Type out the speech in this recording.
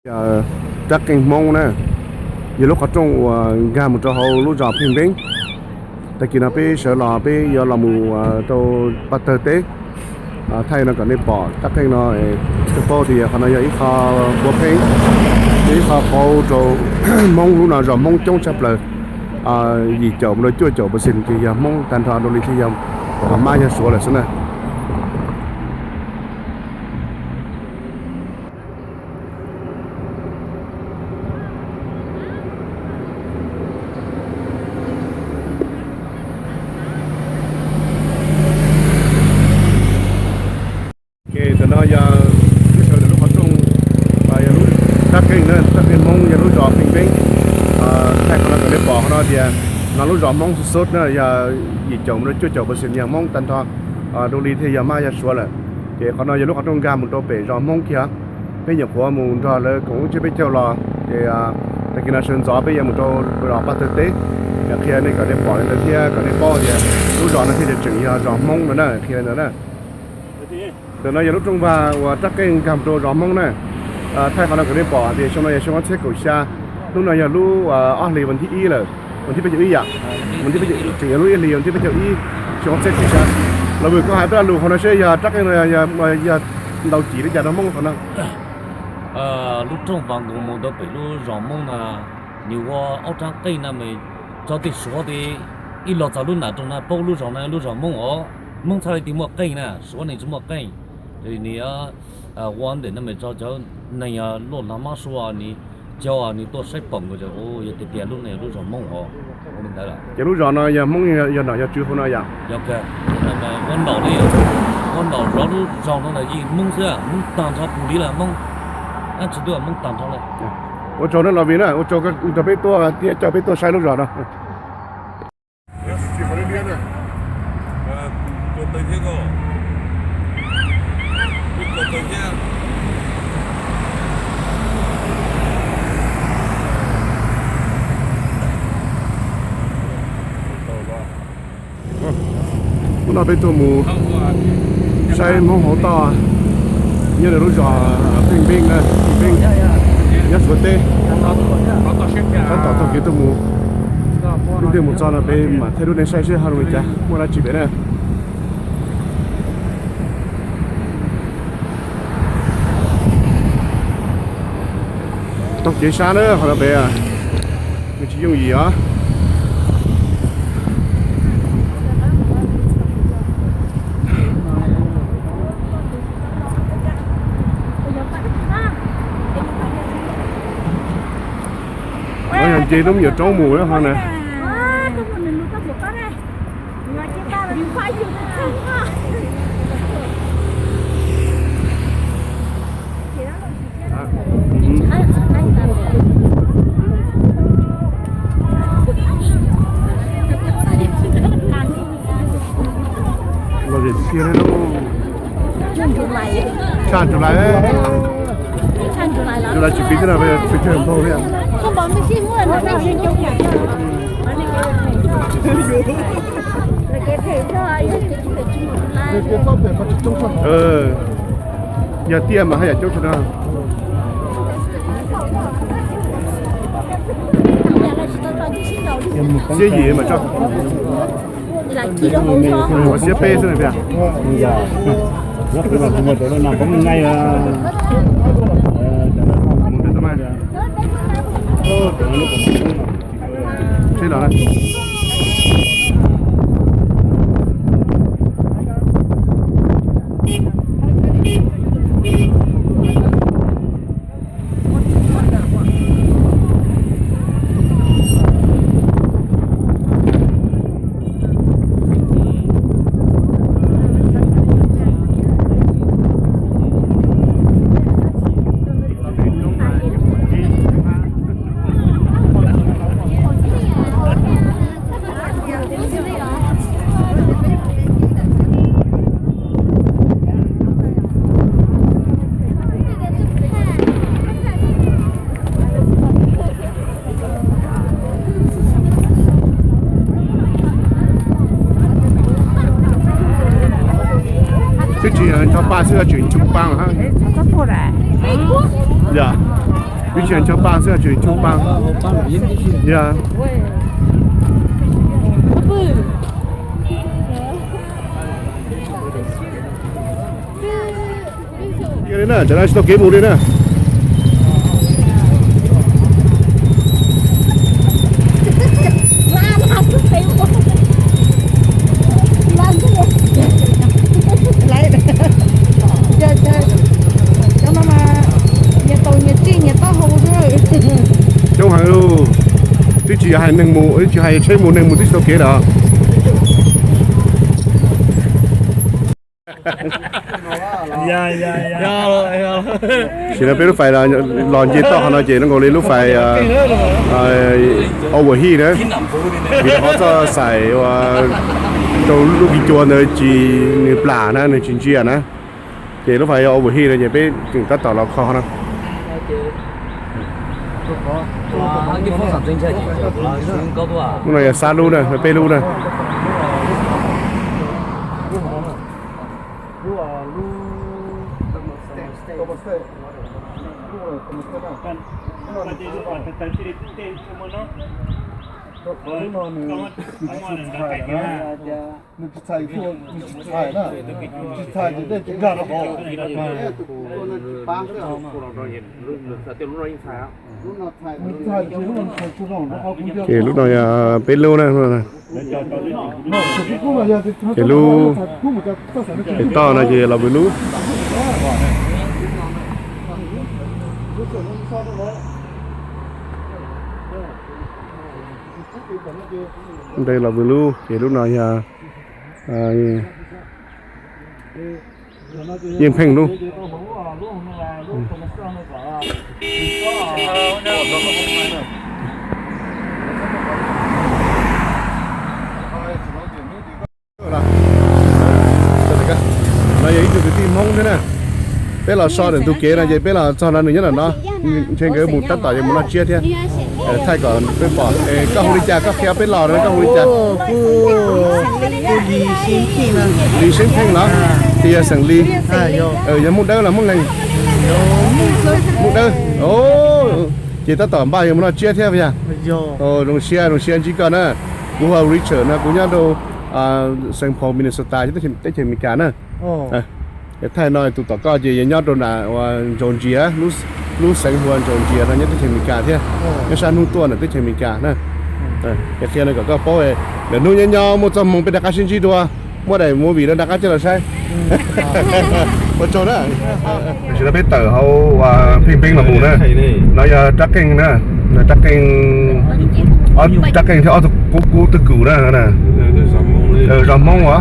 Yog rab qeej Hmoob na, yog lub qhov rooj uas nkag mus rau hauv lub zos Pheej Npeeb. Tag kis no peb sawv los peb yuav los mus rau Paj Tawg teb. Thaij no kom nej pom rab qeej no, koj paub tias qhov no yog ib qho npuav pheej, yog ib qho qauv rau Hmoob. Lub no zos Hmoob coob tshaj plaws, yim caum mus rau cuaj caum percent ces yog Hmoob tag nrho, dua li thiaj yog Mab yog Suav lawm xwb na. Tam no yog peb sawv ntawm lub qhov rooj, yog lub rab qeej na, rab qeej Hmoob yog lub zos Pheej Npeeb. Thaij qhov no kom nej pom qhov no tias no lub zos Hmoob xub xub na, yog yim caum mus rau cuaj caum percent yog Hmoob tag nrho, dua li thiaj yog Mab yog Suav lawm. Ces qhov no yog lub qhov rooj nkag mus rau pem zos Hmoob kiag. Peb nyuam qhuav mus nrog lawv koom lub tsiab peb caug los, ces tag kis no sawv ntxov peb yuav mus rau zos Paj Tawg teb, qhia nej kom nej pom li ntawd thiab kom nej paub tias lub zos no thiaj tseem yog zos Hmoob no na, qhia li ntawd na. Tam no yog lub rooj vag uas rab qeej nkag mus rau zos Hmoob na. Thaij qhov no kom nej pom tias xyoo no yog xyoo ob txhiab kaum xya, hnub no yog lub ob hlis vas thib ib lawm, vas thib peb caug ib yam, vas thib peb caug, tseem yog lub ib hlis vas thib peb caug ib, xyoo ob txhiab kaum xya. Los vwm koj hais tau lus qhov no seb yog rab qeej no yog ntau cim li cas rau Hmoob qhov no. Lub rooj vag nkaus mus rau pem lub zos Hmoob na, nws ua ob rab qeej na mas, tso tej Suav tes ib los txog lub nam rau na paub lub zos no lub zos Hmoob os. Hmoob txhaj li tias muaj qeej na, Suav ne tsis muaj qeej. Ces nws ua ntawm no mas tso cov neeg luaj lag mab sua nws, cov nws tuaj saib pom nkaus yog tias tias lub no yog lub zos Hmoob os. Ua li ntawd lawm. Ces lub zos no yog Hmoob yog nom yog tswv hauv no yom? Ua ntaus li, ua ntaus zov lub zos no los yeej Hmoob xwb, Hmoob tag nrho pus li lawm Hmoob. Ab tsis tuaj Hmoob tag nrho li. Ua tsaug na Los Vim na, ua tsaug koj nrog peb tuaj thiab coj peb tuaj saib lub zos no. Hnub no peb tuaj mus saib Hmoob hauv toj nyob rau lub zos Pheej Npeeb na, Pheej Npeeb, nyob Suav teb. Tab tom taug kev tuaj mus, lub tiaj mus txog no peb mam thaij rau nej saib seb ho zoo li cas, muaj dab tsi pem na. Taug kev sab na, qhov no pem nws tsis yooj yim os. Yog nce lub me nyuam roob mus ho na. Los tiag tiag li lauj. Tshaj ntsuv lais, ntsuv lais tsis pib thiab no, pes tsawg npaug thiab. Yog tiaj mas haj yam coob tshaj no. Xiab ib mas tso, xiab peb xwb tiag. Twb tsis ncho pa xwb tseem ncho pa. Yog. Twb tsis hais ncho pa xwb, tseem tsoo pa. Ya. Li na, cov no tsis tau kev mus li na. Coob heev lauj. Twb tsis hais neeg mus, twb tsis hais tsheb mus, neeg mus twb tsis tau kev lawm. Sim no peb lub fais los nce toj qhov no ces zoo nkaus li lub fais overheat na, vim qhov txoj xaim uas rau lub kis cua ntawd tsis, nws plam na, nws tsis ntsia na, ces lub fais yog overheat no ces peb tseem tab tom los kho no. Lub no yog xab lub na, peb lub na. Nws tsis txhais, nws tsis txhais na, nws tsis txhais ces dej tsis nkag rau hauv. Nws txhais ces lub no txhais tsuag no, qhov kuv ntsia. Ces lub no yog peb lub na. Ces lub pem toj no ces los vwm lub. Nte los vwm lub, ces lub no yog yeej pheej lub. No yog ib tug kwv tij Hmoob thiab na. Peb los so ntawm tus kev no ces peb los txog no nws nyob ntawm no. Ntshe nkawd mus tab tom yuav mus noj tsiab thiab. Thaij kom peb pom. Koj hu li cas, koj qhia peb los no koj hu li cas? Lis Xeeb Pheej los? Tias yog xeem Lis. Yog Hmoob Dawb los Hmoob Leeg? Hmoob Dawb. Ces tab tom npaj yuav mus noj tsiab thiab yog? Zoo siab, zoo siab ntsib koj na. Kuv hu ua Richard no, kuv nyob rau Saint Paul, Minnesota, teb chaws Amelikas na. Thaij no tus tom koj ces yog nyob rau nram Georgia, lub xeev hu ua Georgia no nyob teb chaws Amelikas thiab, nyob sab hnub tuaj ntawm teb chaws Amelikas na. Qhia no kom koj paub, lwm hnub nyob nyob muaj txoj hmoo peb rov qab sib ntsib dua, muab daim movie no rov qab coj los saib. Ua tsaug na. Tam sim no peb tawm hauv uas Pheej Peeb los mus na. No yog rab qeej na, rab qeej, ob rab qeej thiab ob tug kub twg kum na. Zos Hmoob as.